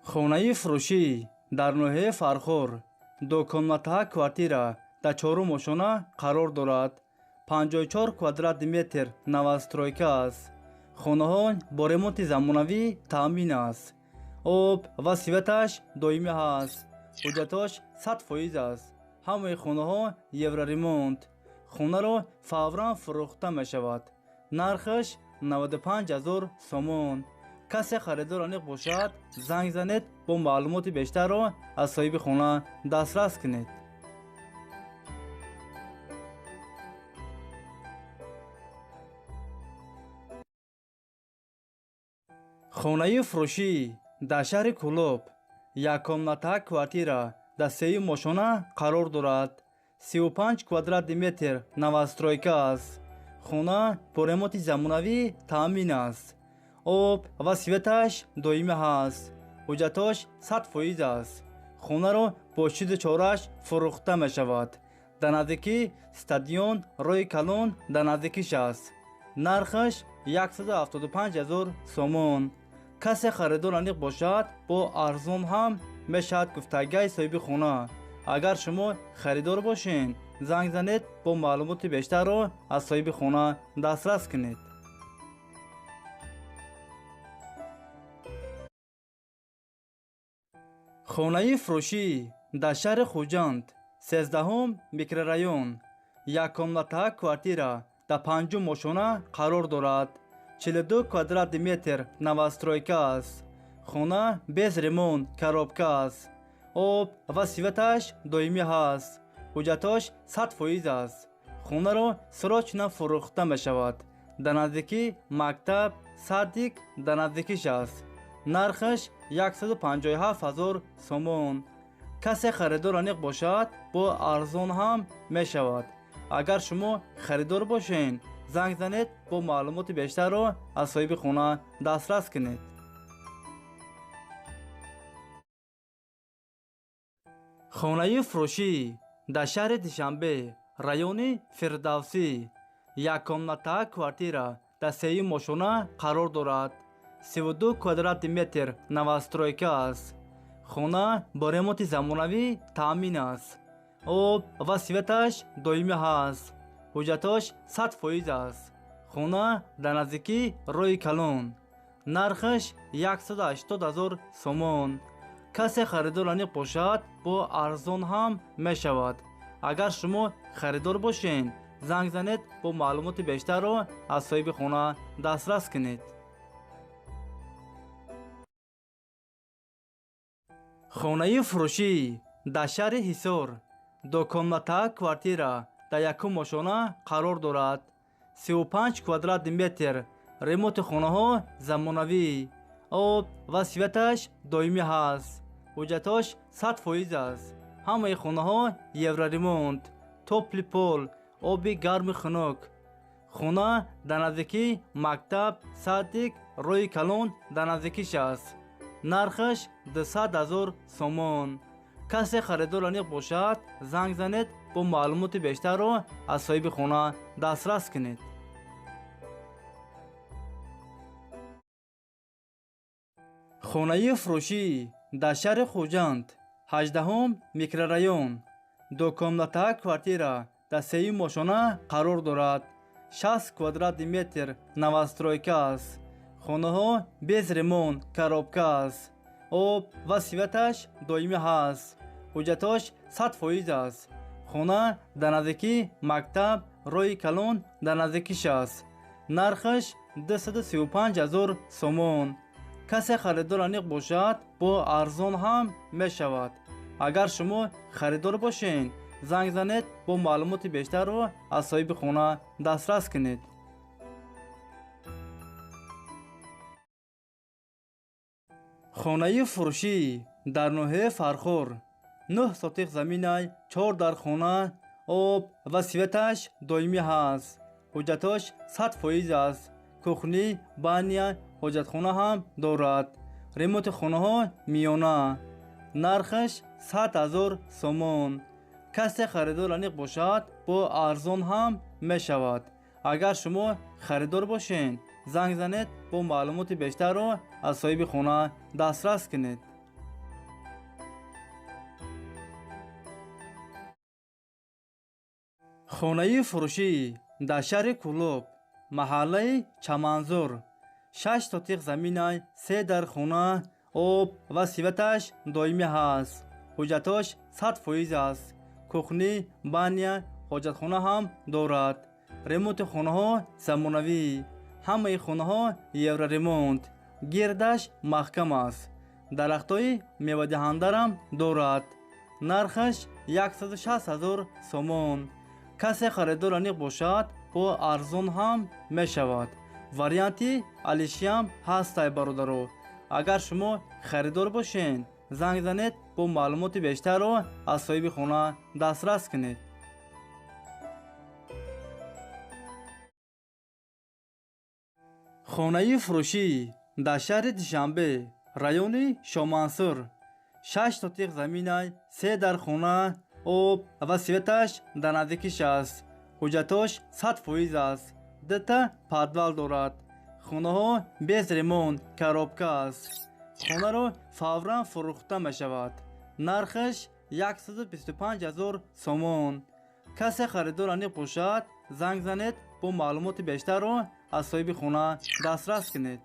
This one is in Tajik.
Хонаи фурӯшӣ дар ноҳияи Фархор, ду комната, квартира дар чорум ошёна қарор дорад. 54 квадратный метр новостройка аст. Хонаҳо бо ремонти замонавӣ таъмин аст. Об ва светаш доимӣ ҳаст. Ҳуҷҷатош 100% аст. Ҳамаи хонаҳо евроремонт. Хонаро фавран фурӯхта мешавад. Нархаш 95 ҳазор сомон. Касе харидор аниқ бошад, занг занед, бо маълумоти бештарро аз соҳиби хона дастрас кунед. Хонаи фурӯшӣ дар шаҳри Кӯлоб, яккомната квартира дар сеюм ошёна қарор дорад. 35 квадратный метр новостройка аст. Хона бо ремонти замонавӣ таъмин аст. Об ва светаш доимӣ ҳаст. Ҳуҷҷатош 100% аст. Хонаро бо чизу чорааш фурӯхта мешавад. Дар наздикӣ стадион, роҳи калон дар наздикиш аст. Нархаш 175 ҳазор сомон. Касе харидор аниқ бошад, бо арзон ҳам мешавад, гуфтагиҳои соҳиби хона. Агар шумо харидор бошед, занг занед, бо маълумоти бештарро аз соҳиби хона дастрас кунед. Хонаи фурӯшӣ дар шаҳри Хуҷанд, 13-ҳум микрорайон, яккомната квартира дар панҷум ошёна қарор дорад. 42 квадратный метр новостройка аст. Хона без ремонт, коробка аст. Об ва светаш доимӣ ҳаст. Ҳуҷҷатош 100% аст. Хонаро срочно фурӯхта мешавад. Дар наздикӣ мактаб, садик дар наздикиш аст. Нархаш 157 ҳазор сомон. Касе харидор аниқ бошад, бо арзон ҳам мешавад. Агар шумо харидор бошед, занг занед, бо маълумоти бештарро аз соҳиби хона дастрас кунед. Хонаи фурӯшӣ дар шаҳри Душанбе, райони Фирдавсӣ, яккомната квартира дар сеюм ошёна қарор дорад. 32 квадратный метр новостройка аст. Хона бо ремонти замонавӣ таъмин аст. Об ва светаш доимӣ ҳаст. Ҳуҷҷатош 100% аст. Хона дар наздикии роҳи калон. Нархаш 180 ҳазор сомон. Касе харидор аниқ бошад, бо арзон ҳам мешавад. Агар шумо харидор бошед, занг занед, бо маълумоти бештарро аз соҳиби хона дастрас кунед. Хонаи фурӯшӣ дар шаҳри Ҳисор, дукомната квартира дар якум ошёна қарор дорад. 35 квадратный метр, ремонти хонаҳо замонавӣ, об ва светаш доимӣ ҳаст. Ҳуҷҷатош 100% аст. Ҳамаи хонаҳо евроремонт, тёплый пол, оби гарму хунук. Хона дар наздикии мактаб, садик, роҳи калон дар наздикиш аст. Нархаш 200 ҳазор сомон. Касе харидор аниқ бошад, занг занед, бо маълумоти бештарро аз соҳиби хона дастрас кунед. Хонаи фурӯшӣ дар шаҳри Хуҷанд, 18-ҳум микрорайон, дукомната квартира дар сеюм ошёна қарор дорад. 60 квадратный метр новостройка аст. Хонаҳо без ремонт, коробка аст. Об ва светаш доимӣ ҳаст. Ҳуҷҷатош 100% аст. Хона дар наздикии мактаб, роҳи калон дар наздикиш аст. Нархаш 235 ҳазор сомон. Касе харидор аниқ бошад, бо арзон ҳам мешавад. Агар шумо харидор бошед, занг занед, бо маълумоти бештарро аз соҳиби хона дастрас кунед. Хонаи фурӯшӣ дар ноҳияи Фархор, 9 сотих заминай, чор дар хона, об ва светаш доимӣ ҳаст. Ҳуҷҷатош 100% аст. Кухня, баня, ҳоҷатхона ҳам дорад. Ремонти хонаҳо миёна. Нархаш 100 ҳазор сомон. Касе харидор аниқ бошад, бо арзон ҳам мешавад. Агар шумо харидор бошед, занг занед, бо маълумоти бештарро аз соҳиби хона дастрас кунед. Хонаи фурӯшӣ дар шаҳри Кӯлоб, маҳаллаи Чаманзор, 6 сотиқ заминай, 3 дар хона, об ва сиветаш доимӣ ҳаст. Ҳуҷҷатош 100% аст. Кухни, баня, ҳоҷатхона ҳам дорад. Ремонти хонаҳо замонавӣ. Ҳамаи хонаҳо евроремонт. Гирдаш маҳкам аст. Дарахтҳои мевадиҳандарам дорад. Нархаш 160 000 сомон. Касе харидор аниқ бошад, бо арзон ҳам мешавад. Варианти алишиам ҳастай, бародаро. Агар шумо харидор бошед, занг занед, бо маълумоти бештарро аз соҳиби хона дастрас кунед. Хонаи фурӯшӣ дар шаҳри Душанбе, райони Шомансур, 6 сотиқ заминай, 3 дар хона, об ва светаш дар наздикиш аст. Ҳуҷҷатош 100% аст. 2та подвал дорад. Хонаҳо без ремонт, коробка аст. Хонаро фавран фурӯхта мешавад. Нархаш 125 000 сомон. Касе харидор аниқ бошад, занг занед, бо маълумоти бештарро аз соҳиби хона дастрас кунед.